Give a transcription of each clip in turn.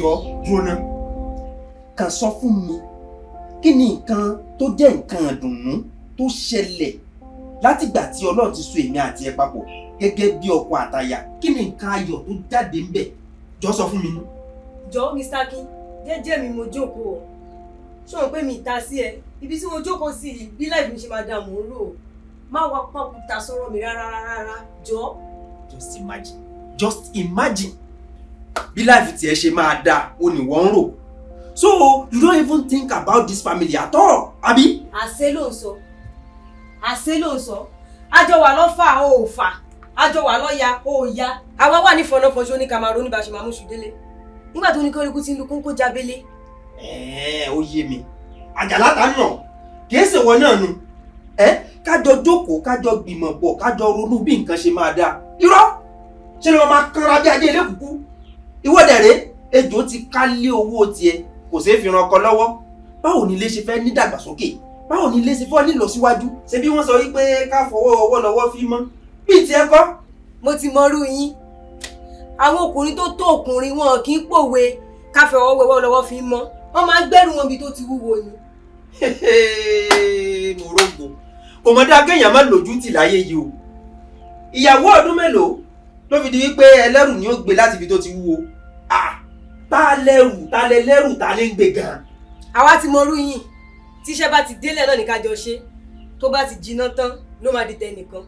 Jọ dúró ná, kàn sọ fún mi, kí ni nǹkan tó jẹ́ nǹkan ìdùnnú tó ṣẹlẹ̀ látìgbà tí Ọlọ́run ti so èmi àti ẹ papọ̀ gẹ́gẹ́ bí ọkọ àtaya? Kí ni nǹkan ayọ̀ tó jáde ń bẹ̀? Jọ sọ fún mi nú. Jọ, Mr. Akin, jẹ́jẹ́ mi mo jókòó o. Ṣé o pé mi ìta sí ẹ ibi tí mo jókòó sí yìí, bí life mi ṣe máa dà mò ń rò ó. Má wá pàkúta sọ̀rọ̀ mi rárá rárá, jọ. Just imagine, just imagine, bí life tiẹ̀ ṣe máa dáa o ní wọ́n ń rò. So you don't even think about this family at all, àbí? Àṣé ló ń sọ, àṣé ló ń sọ. Àjọ wà lọ́fà, ó ò fà, àjọ wà lọ́ya, ó ò ya. Àwa wà ní fọnáfọnṣọ ní Cameroon bá ṣe máa mú ṣù délé nígbà tó ní kọ́ríkú tí ń lu kóńkó jábélé. Ẹ̀ẹ́, ó yé mi. Àjàlá ta nà kìí ṣèwọ náà nu ẹ. Kájọ jókòó, kájọ gbìmọ̀ pọ̀, kájọ ronú bí nǹkan ṣe máa dáa. Irọ́, ṣé ni wọ́n máa kanra bí ajé ilé kúkú? Ìwọ́dẹ̀rẹ́ ejò ti ká lé owó tiẹ̀, kò ṣeé fi ran ọkọ lọ́wọ́. Báwo ni ilé ṣe fẹ́ ní dàgbàsókè? Báwo ni ilé ṣe fẹ́ nílọsíwájú? Ṣé bí wọ́n sọ wípé ká fọwọ́ ọwọ́ lọ́wọ́ fi mọ́ bí tiẹ̀ kọ́? Mo ti mọrú yín. Àwọn ọkùnrin tó tó ọkùnrin, wọn kì í pòwe káfẹ́ ọwọ́ wẹwọ́ lọ́wọ́ fi mọ́. Wọ́n máa ń gbẹ́rù wọn bí tó ti wúwo ni. Mo rógo, kò mọ̀ dá kéèyàn má lójú tì láyé yìí o. Ìyàwó ọdún mélòó ló fi di wípé ẹlẹ́rù ni ó gbé láti ibi tó ti wúwo? Ah, tá lẹ́rù, tá lẹ lẹ́rù, tá ní gbé gan? Àwa ti mọrú yín. Tíṣẹ́ bá ti délẹ̀ náà ní ká jọ ṣe, tó bá ti jiná tán ló máa di tẹnìkan.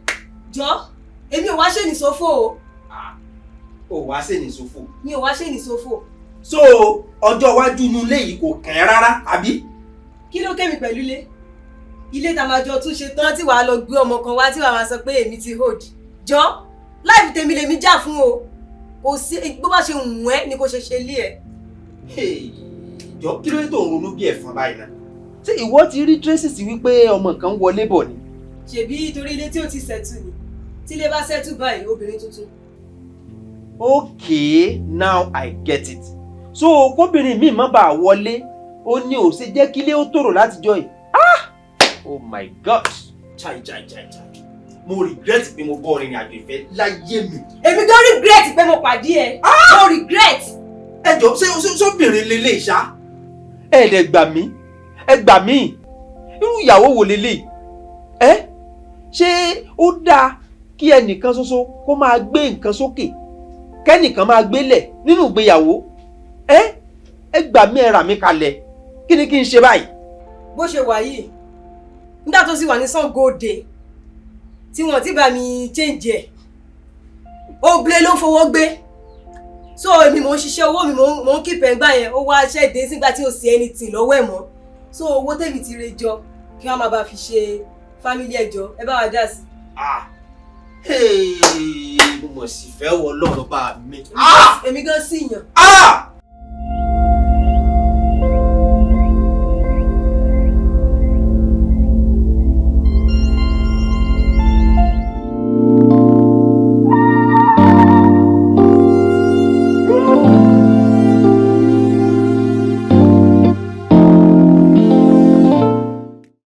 Jọ, èmi ò wá ṣe ní sófò o. Ò wá ṣe ní sófò? Mi ò wá ṣe ní sófò. So ọjọ́ iwájú inú ilé yìí kò kàn ẹ́ rárá, àbí? Kí ló kémi pẹ̀lú ilé? Ilé tá a máa jọ tún ṣe tán tí wàá lọ gbé ọmọ kan wá, tí wàá máa sọ pé èmi ti hold. Jọ, life tèmi lèmi jà fún o. Kò sí bó bá ṣe wù ẹ́ ni kò ṣe ṣe lé ẹ. Jọ, kí ló dé tó ń ronú bí ẹ̀fọn báyìí náà? Ṣé ìwọ ti rí traces wípé ọmọ kan wọlé bọ̀ ni? Ṣèbí torí ilé tí ò ti settle ni. Tí ilé bá settle báyìí, obìnrin tuntun. Okay, now I get it. So kóbìnrin mi má bàa wọlé, ó ní ò ṣe jẹ́ kílé ó tòrò látijọ́ yìí. Ah, oh my God, chai chai chai chai, mo regret pé mo bọ́ rìnrìn àjò ìfẹ́ láyé mi. Èmi gan regret pé mo pàdé ẹ. Mo regret. Ẹ jọ, ṣé sóbìnrin lélẹ̀ ṣá? Ẹ dẹ̀ gbà mí, ẹ gbà mí. Irú ìyàwó wo lélẹ̀ ẹ? Ṣé ó dáa kí ẹnìkan ṣoṣo kó máa gbé nǹkan sókè, kẹ́nìkan máa gbélẹ̀ nínú ìgbéyàwó? Ẹ gbà mí, ẹ rà mí kalẹ̀. Kí ni kí n ṣe báyìí? Bó ṣe wà yìí, nígbà tó sì wà ní Ṣàngó Òde tí wọ́n ti bá mi change ẹ̀, ó blé ló ń fowó gbé. So èmi mò ń ṣiṣẹ́ owó mi, mò ń keep ẹ̀ gbà yẹn. Ó wá ṣẹ́ dé sígbà tí ò sí anything lọ́wọ́ ẹ̀ mọ́. So owó tèmi ti re jọ, kí wọ́n máa bá fi ṣe family. Ẹ̀jọ́, ẹ bá wa dá sí. Ah, hey, mo mọ̀ sí fẹ́ wọ Ọlọ́run bá mi. Èmi gan sì yàn.